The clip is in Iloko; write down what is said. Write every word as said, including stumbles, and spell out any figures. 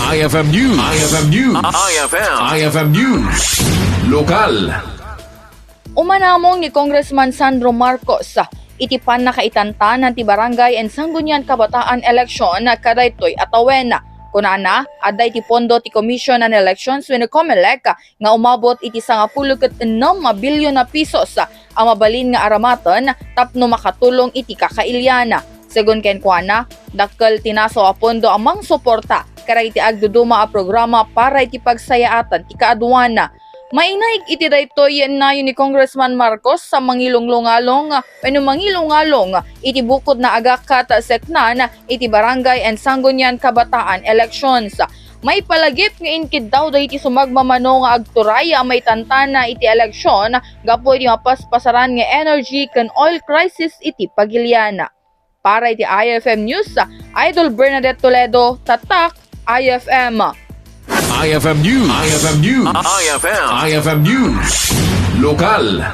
I F M News. I F M News. I F M. I F M News. Lokal. Umanamong ni Congressman Sandro Marcos iti pannakaitantanan ti Barangay and Sangguniang Kabataan election kadaytoy a tawen. Kunana, adda iti pondo ti Commission on Elections wenno COMELEC nga umabot iti sangapulo ket ennem a bilyon a pesos a mabalin nga aramaten tapno makatulong iti kakailian. Segun kenkuana, dakkel ti nasaw a pondo a mangsuporta kadagiti agduduma a programa para iti pagsayaatan ti kaaduan. Mainaig iti daytoy nayon ni Congressman Marcos a mangilunglungalong wenno mangilungalong iti bukodna a gakat seknan iti Barangay and Sangguniang Kabataan elections. Maipalagip nga inkiddaw dagiti sumagmamano nga agturay a maitantana iti eleksyon gapu iti mapaspasaran nga energy ken oil crisis iti pagilian. Para iti I F M News, Idol Bernadette Toledo, Tatak, I F M. I F M News. I F M News. I F M. I F M News. Lokal.